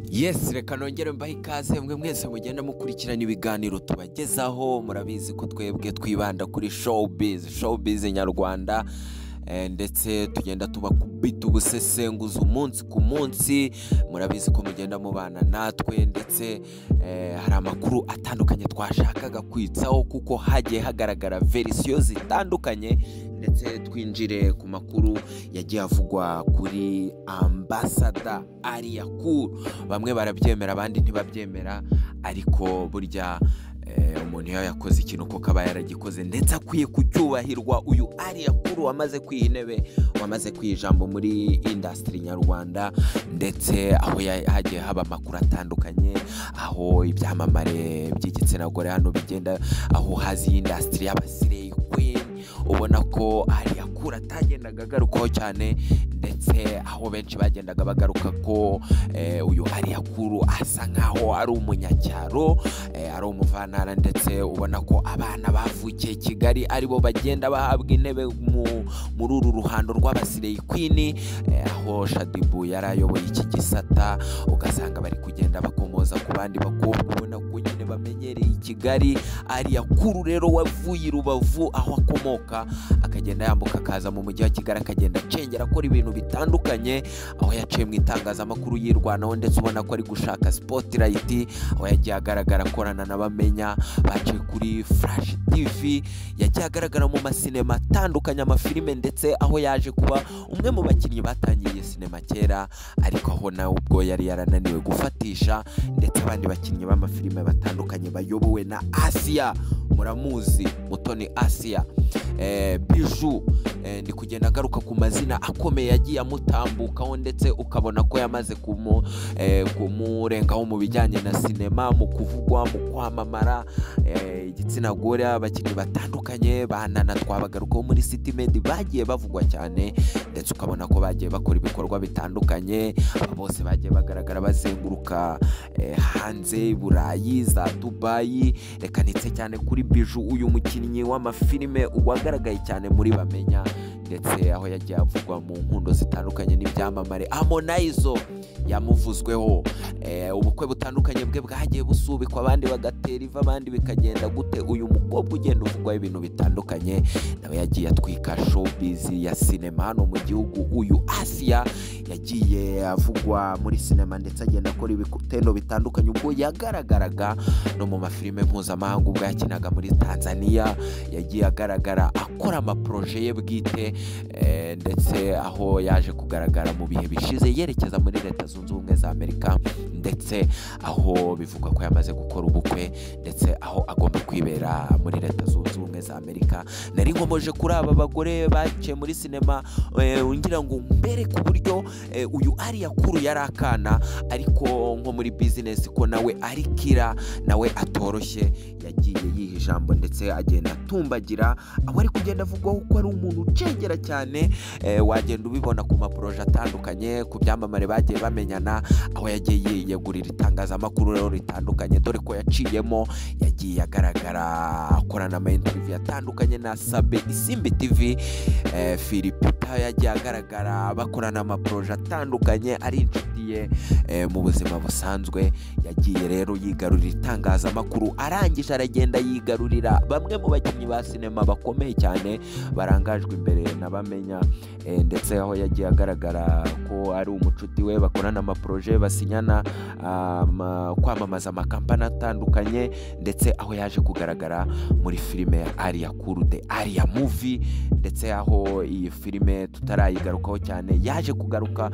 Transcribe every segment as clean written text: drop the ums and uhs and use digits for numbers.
Yes, reka nongere mbahe ikaze mwe mwese mugenda mukurikirana ibiganiro tubagezaho. Murabizi ko twebwe twibanda kuri showbiz nyarwanda, ndetse tugenda tubakubita ubusesenguzi umunsi ku munsi. Murabizi ko mugenda mubana natwe, ndetse hari amakuru atandukanye twashakaga kwitsaho kuko hagiye hagaragara verisiyo zitandukanye, ndetse twinjire ku makuru yagiye avugwa kuri Ambassador Alliah Cool. Bamwe barabyemera abandi ntibabyemera, ariko burya umuntu iyo yakoze ikintu koko aba yaragikoze ndetse akwiye kucyubahirwa. Uyu Alliah Cool wamaze kwiha intebe, wamaze kwiha ijambo muri industry nyarwanda, ndetse aho hagiye haba amakuru atandukanye, aho ibyamamare by'igitsina gore hano bigenda, aho hazi industry y'aba slay queen, ubona ko Alliah Cool atagendaga agarukaho cyane, ndetse aho benshi bagendaga bagaruka ko uyu Alliah Cool asa nkaho ari umunyacyaro, ari umuvantara, ndetse ubona ko abana bavukiye Kigali aribo bagenda bahabwa intebe muri uru ruhando rw'aba slay queen, aho Shaddyboo yari ayoboye iki gisata, ugasanga bari kugenda bakomoza ku bandi bakobwa ubona ko nyine bamenyereye i Kigali. Alliah Cool rero wavuye i Rubavu aho akomoka, akagenda yambuka akaza mu mujyi wa Kigali, akagenda acengera akora ibintu bitandukanye, aho yaciye mu itangazamakuru yirwanaho, ndetse ubona ko ari gushaka spotlight, aho yagiye agaragara akorana na Bamenya baciye kuri Flash TV, yagiye agaragara mu masinema atandukanye, amafilime, ndetse aho yaje kuba umwe mu bakinnyi batangiye sinema kera, ariko aho nawe ubwo yari yarananiwe gufatisha, ndetse abandi bakinnyi b'amafilime batandukanye bayobowe na Asia, muramuzi Mutoni Asia, Bijou, ndi kugenda ngaruka ku mazina akomeye yagiye amutambukaho, ndetse ukabona ko yamaze kumurengaho mu bijyanye na sinema, mu kuvugwa, mu kwamamara, igitsina gore, abakinnyi batandukanye banana twabagarukaho muri City Maid bagiye bavugwa cyane, ndetse ukabona ko bagiye bakora ibikorwa bitandukanye. Aba bose bagiye bagaragara bazenguruka hanze Burayi, za Dubayi. Reka nitse cyane kuri Bijou, uyu mukinnyi w'amafilime wagaragaye cyane muri Bamenya, ndetse aho yagiye avugwa mu nkundo zitandukanye n'ibyamamare. Harmonize yamuvuzweho, ubukwe butandukanye bwe bwagiye busubikwa, abandi bagatera iva, abandi bikagenda gute. Uyu mukobwa ugenda uvugwaho ibintu bitandukanye nawe yagiye atwika showbiz ya sinema hano mu gihugu. Uyu Asia yagiye avugwa muri sinema, ndetse agenda akora ibitendo bitandukanye ubwo yagaragaraga no mu mafilime mpuzamahanga, ubwo yakinaga muri Tanzania, yagiye agaragara akora amaproje ye bwite, ndetse aho yaje kugaragara mu bihe bishize yerekeza muri Leta Zunze Ubumwe za Amerika, ndetse aho bivugwa ko yamaze gukora ubukwe, ndetse aho agomba kwibera muri Leta Zunze Ubumwe za Amerika. Nari nkomoje kuri aba bagore baciye muri sinema, ngira ngo mbereke uburyo uyu Alliah Cool yari akana, ariko nko muri business ko nawe ari kira, nawe atoroshye, yagiye yiha ijambo ndetse agenda atumbagira, aho ari kugenda avugwaho ko ari umuntu ucengera cyane, wagenda ubibona ku maporoje atandukanye, ku byamamare bagiye bamenyana, aho yagiye yiyegurira itangazamakuru rero ritandukanye, dore ko yaciyemo, yagiye agaragara akorana ama interview atandukanye na Sabe Isimbi TV, Philipita yagiye agaragara bakorana amaporoje atandukanye, ari inshuti ye mu buzima busanzwe. Yagiye rero yigarurira itangazamakuru, arangije aragenda yigarurira bamwe mu bakinnyi ba sinema bakomeye cyane barangajwe imbere na Bamenya, ndetse aho yagiye agaragara ko ari umucuti we, bakorana amaporoje, basinyana kwamamaza amakampani atandukanye, ndetse aho yaje kugaragara muri filime ya Alliah Cool The Alliah Movie, ndetse aho iyi filime tutarayigarukaho cyane yaje kugaruka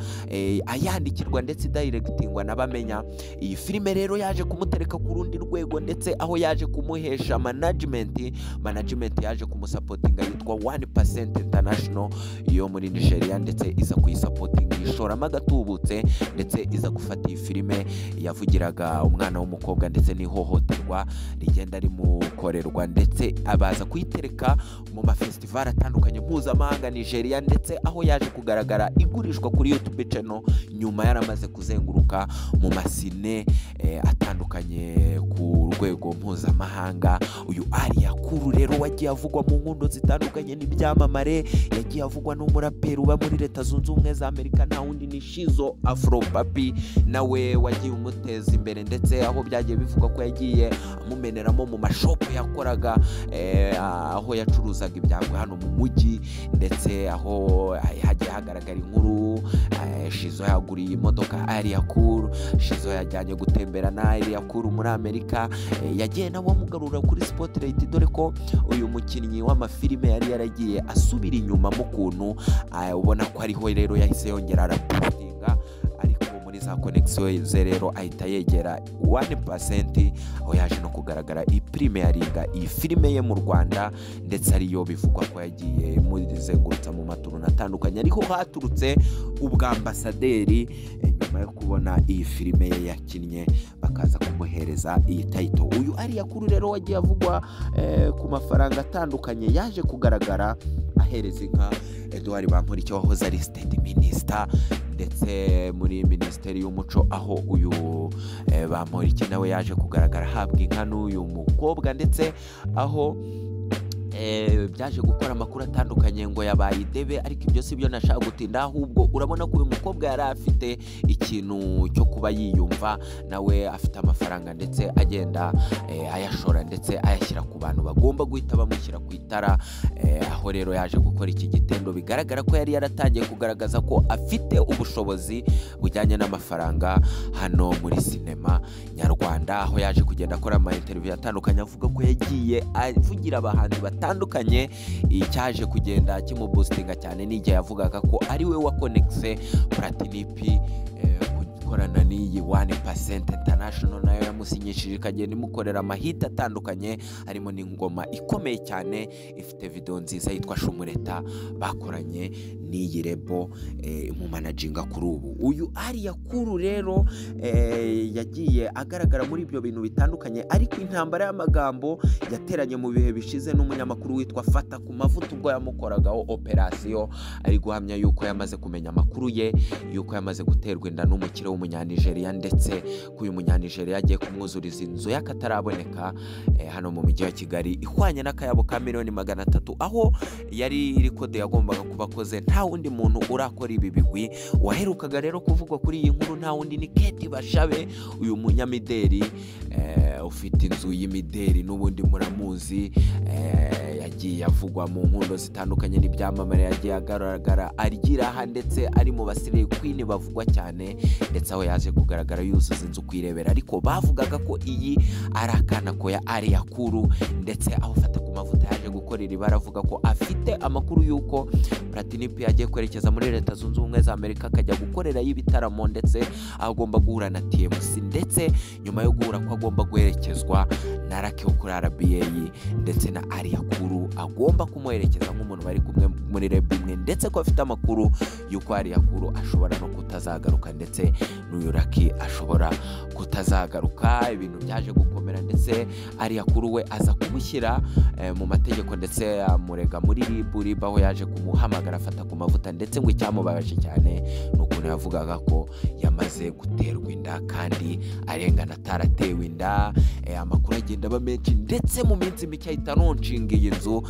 ayandikirwa ndetse idayiregitingwa na Bamenya. Iyi filime rero yaje kumutereka ku rundi rwego, ndetse aho yaje kumuhesha management yaje kumusapotinga yitwa 1% International yo muri Nigeria, ndetse iza kuyisapotinga ishoramo agatubutse, ndetse iza gufata iyi filime yavugiraga umwana w'umukobwa ndetse n'ihohoterwa rigenda rimukorerwa, ndetse abaza kuyitereka mu mafestival atandukanye mpuzamahanga Nigeria, ndetse aho yaje kugaragara igurishwa kuri YouTube channel nyuma yaramaze kuzenguruka mu masine atandukanye ku rwego mpuzamahanga. Uyu Alliah Cool rero wagiye avugwa mu nkundo zitandukanye n'ibyamamare, yagiye avugwa n'umuraperi uba muri Leta Zunze Ubumwe za Amerika. nta wundi ni Shizo Afro Papi, nawe wagiye umuteza imbere, ndetse aho byagiye bivugwa ko yagiye amumeneramo mu mashopu yakoraga, aho yacuruzaga ibyangwe hano mu mujyi, ndetse aho hagiye hagaragara inkuru Shizo yaguriye imodoka Alliah Cool, Shizo yajyanye gutembera na Alliah Cool muri Amerika, yagiye nawe amugarura kuri spotlight, dore ko uyu mukinnyi w'amafilime yari yaragiye asubira inyuma mu kuntu ubona ko ariho rero yahise yongera arapostinga, ariko muri za connection ze rero ahita yegera 1%, aho yaje no kugaragara i-premieringa iyi filime ye mu Rwanda, ndetse ariyo bivugwa ko yagiye muzengurutsa mu maturuna atandukanye, ariho haturutse ubwambasaderi nyuma yo kubona iyi filime ye yakinnye bakaza kumuhereza iyi title. Uyu Alliah Cool rero wagiye avugwa ku mafaranga atandukanye, yaje kugaragara ahereza inka Edouard Bamporiki wahoze ari state minister ndetse muri minisiteri y'umuco, aho uyu Bamporiki nawe yaje kugaragara ahabwa inka n'uyu mukobwa, ndetse aho byaje gukora amakuru atandukanye ngo yabaye idebe, ariko ibyo si byo nashaka gutinda, ahubwo urabona ko uyu mukobwa yari afite ikintu cyo kuba yiyumva, nawe afite amafaranga ndetse agenda ayashora ndetse ayashyira ku bantu bagomba guhita bamushyira ku itara, aho rero yaje gukora iki gitendo bigaragara ko yari yaratangiye kugaragaza ko afite ubushobozi bujyanye n'amafaranga hano muri sinema nyarwanda, aho yaje kugenda akora ama interview atandukanye avuga ko yagiye avugira abahanzi batandukanye. Icyaje kugenda kimuboostinga cyane n'igihe yavugaga ko ari we wakonekise Platini P gukorana n'iyi 1% International, nayo yamusinyishije ikagenda imukorera amahita atandukanye, harimo n'ingoma ikomeye cyane ifite video nziza yitwa Shumureta bakoranye n'iyi label imumanaginga kuri ubu. Uyu Alliah Cool rero yagiye agaragara muri ibyo bintu bitandukanye, ariko intambara y'amagambo yateranye mu bihe bishize n'umunyamakuru witwa Fata ku Mavuta ubwo yamukoragaho operasiyo, ari guhamya yuko yamaze kumenya amakuru ye yuko yamaze guterwa inda n'umukire w'umunyanigeriya, ndetse ko uyu munyanigeriya agiye kumwuzuriza inzu y'akataraboneka hano mu mujyi wa Kigali ihwanye n'akayabo ka 300,000,000, aho yari iri kode yagombaga kuba akoze, nta wundi muntu urakora ibi bigwi. Waherukaga rero kuvugwa kuri iyi nkuru nta wundi ni Kate Bashabe, uyu munyamideri ufite inzu y'imideri n'ubundi muramuzi, yagiye avugwa mu nkundo zitandukanye n'ibyamamare, yagiye agaragara aryiraha ndetse ari mu basireye queen bavugwa cyane, ndetse aho yaje kugaragara yuzuza inzu kwirebera, ariko bavugaga ko iyi ari akana ko ya Alliah Cool, ndetse aho Fata ku Mavuta yaje gukorera ibara avuga ko afite amakuru yuko Platini P yagiye kwerekeza muri Leta Zunze Ubumwe za Amerika akajya gukorerayo ibitaramo, ndetse agomba guhura na TMC, ndetse nyuma yo guhura ko agomba guherekezwa na Lucky wo kuri RBA ndetse na Alliah Cool agomba kumuherekeza nk'umuntu bari kumwe muri label imwe, ndetse ko afite amakuru yuko Alliah Cool ashobora no kutazagaruka, ndetse n'uyu Lucky ashobora kutazagaruka. Ibintu byaje gukomera, ndetse Alliah Cool we aza kumushyira mu mategeko, ndetse amurega muri RIB, aho yaje kumuhamagara Afata ku Mavuta, ndetse ngo icyamubabaje cyane ni ukuntu yavugaga ko yamaze guterwa inda kandi arengana ataratewe inda. Amakuru agenda aba menshi, ndetse mu minsi mike ahita launchinga iyi nzu,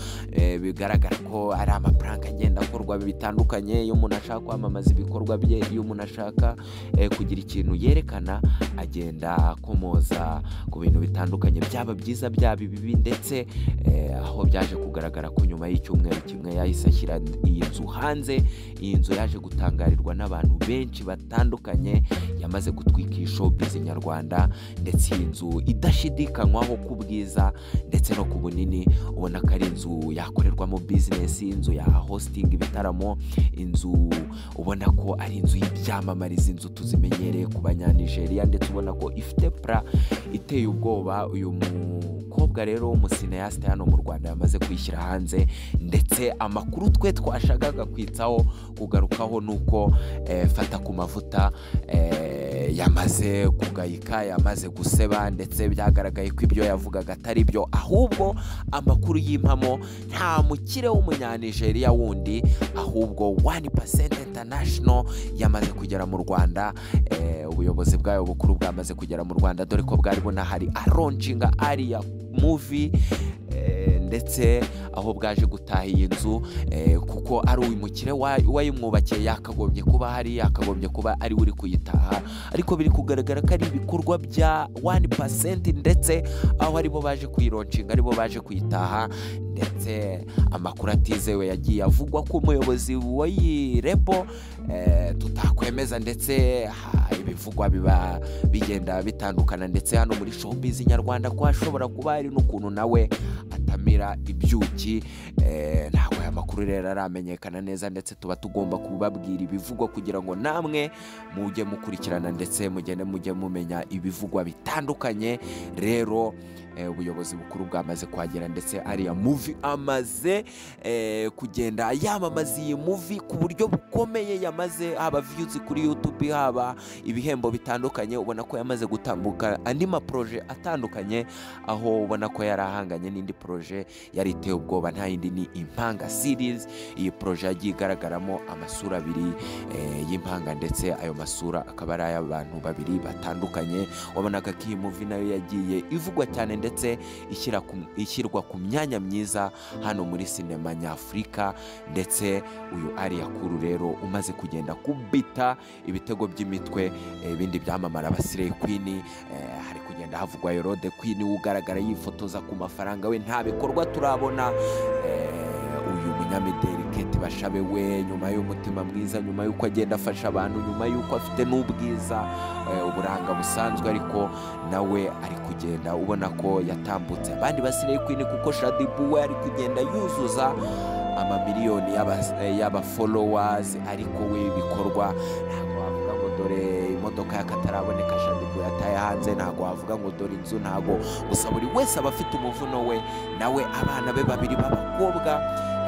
bigaragara ko ari amafaranga agenda akorwa bitandukanye. Iyo umuntu ashaka kwamamaza ibikorwa bye, iyo umuntu ashaka kugira ikintu yerekana, agenda akomoza ku bintu bitandukanye, byaba byiza byaba ibibi, ndetse aho byaje kugaragara ko nyuma y'icyumweru kimwe yahise ashyira iyi nzu hanze. Iyi nzu yaje gutangarirwa n'abantu benshi batandukanye, yamaze gutwika iyi showbiz nyarwanda, ndetse iyi nzu idashidikanywaho ku bwiza ndetse no ku bunini, ubona ko ari inzu yakorerwamo business, inzu ya hosting ibitaramo, inzu ubona ko ari inzu y'ibyamamare. Izi nzu tuzimenyereye ku banyanigeriya, ndetse ubona ko ifite plan iteye ubwoba. Uyu mukobwa rero w'umucinéaste hano mu Rwanda yamaze kuyishyira hanze, ndetse amakuru twe twashakaga kwitsaho kugarukaho nuko Fata ku Mavuta yamaze kugayika, yamaze guseba, ndetse byagaragaye ko ibyo yavugaga atari byo, ahubwo amakuru y'impamo nta mukire w'umunyanigeriya wundi, ahubwo 1% International yamaze kugera mu Rwanda, ubuyobozi bwayo bukuru bwamaze kugera mu Rwanda, dore ko bwari bunahari alaunchinga ariya movie. ndetse aho bwaje gutaha iyi nzu, kuko ari uyu mukire wayimwubakiye yakagombye kuba hari, yakagombye kuba ari uri kuyitaha, ariko biri kugaragara ko ari ibikorwa bya 1% ndetse aho aribo baje kuyironshinga, aribo baje kuyitaha. Ndetse amakuru atizewe yagiye avugwa ko umuyobozi w'iyi rebo tutakwemeza, ndetse ibivugwa biba bigenda bitandukana, ndetse hano muri showbiz nyarwanda ko hashobora kuba hari n'ukuntu nawe atamira ibyuki. Ntabwo aya makuru rero aramenyekana neza, ndetse tuba tugomba kubabwira ibivugwa kugira ngo namwe mujye mukurikirana ndetse mugende mujye mumenya ibivugwa bitandukanye. Rero ubuyobozi bukuru bwamaze kuhagera, ndetse ariya movie amaze kugenda yamamaza iyi movie ku buryo bukomeye, yamaze haba views kuri YouTube, haba ibihembo bitandukanye, ubona ko yamaze gutambuka andi ma projet atandukanye, aho ubona ko yarahanganye n'indi projet yari iteye ubwoba, nta yindi ni Impanga series. Iyi projet yagiye igaragaramo amasura abiri y'impanga, ndetse ayo masura akaba ari ay'abantu babiri batandukanye. Wabonaga ko iyi movie nayo yagiye ivugwa cyane, ndetse ishyirwa ku myanya myiza hano muri sinema nyafurika. Ndetse uyu Alliah Cool rero umaze kugenda kubita ibitego by'imitwe ibindi byamamara Slay Queen, hari kugenda havugwa Yorode Queen ugaragara yifotoza ku mafaranga we nta bikorwa turabona. Uyu munyamideli Kate Bashabe we, nyuma y'umutima mwiza, nyuma y'uko agenda afasha abantu, nyuma y'uko afite n'ubwiza uburanga busanzwe, ariko nawe ari kugenda ubona ko yatambutse abandi ba Slay Queen, kuko Shadibu we ari kugenda yuzuza amamiliyoni y'aba followers, ariko we ibikorwa ntabwo wavuga ngo dore imodoka y'akataraboneka Shadibu yataye hanze, ntabwo wavuga ngo dore inzu, ntabwo. Gusa buri wese aba afite umuvuno we, nawe abana be babiri b'abakobwa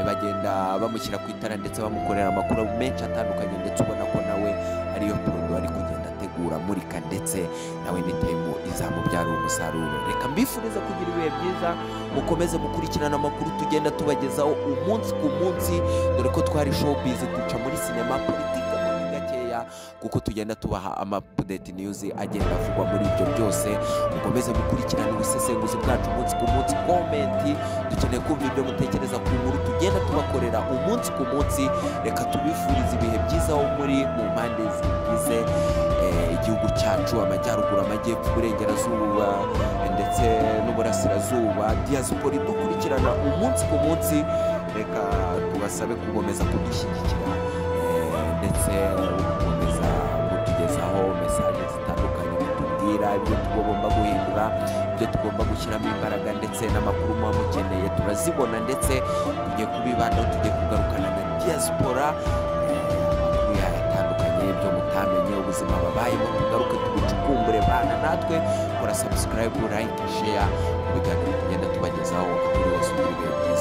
bagenda bamushyira ku itara, ndetse bamukorera amakuru menshi atandukanye, ndetse ubona ko nawe ariyo produit ari kugenda ategura amurika, ndetse nawe ni time izamubyara umusaruro. Reka mbifurize kugira ibihe byiza, mukomeze mukurikirana amakuru tugenda tubagezaho umunsi ku munsi, dore ko twari showbiz duca muri sinema, politike muri gakeya, kuko tugenda tubaha ama update news agenda avugwa muri ibyo byose. Mukomeze mukurikirana ubusesenguzi bwacu umunsi ku munsi, comment, dukeneye kumva ibyo mutekereza ku nkuru tugenda tubakorera umunsi ku munsi. Reka tubifurize ibihe byiza aho muri mu mpande zigize igihugu cyacu, amajyaruguru, amajyepfo, uburengerazuba ndetse n'uburasirazuba, diaspora idukurikirana umunsi ku munsi. Reka tubasabe gukomeza kudushyigikira, ndetse gukomeza kutugezaho message zitandukanye, mutubwira ibyo tugomba guhindura, ibyo tugomba gushyiramo imbaraga, ndetse n'amakuru muba mukeneye turazibona, ndetse tugiye kubibandaho, tugiye kugarukana na diaspora amakuru yayo atandukanye, ibyo mutamenye, ubuzima babayemo, tugaruke tubicukumbure bana natwe. Kora subscribe, like, share ku biganiro tugenda tubagezaho. Kuri wese ugira ibihe byiza.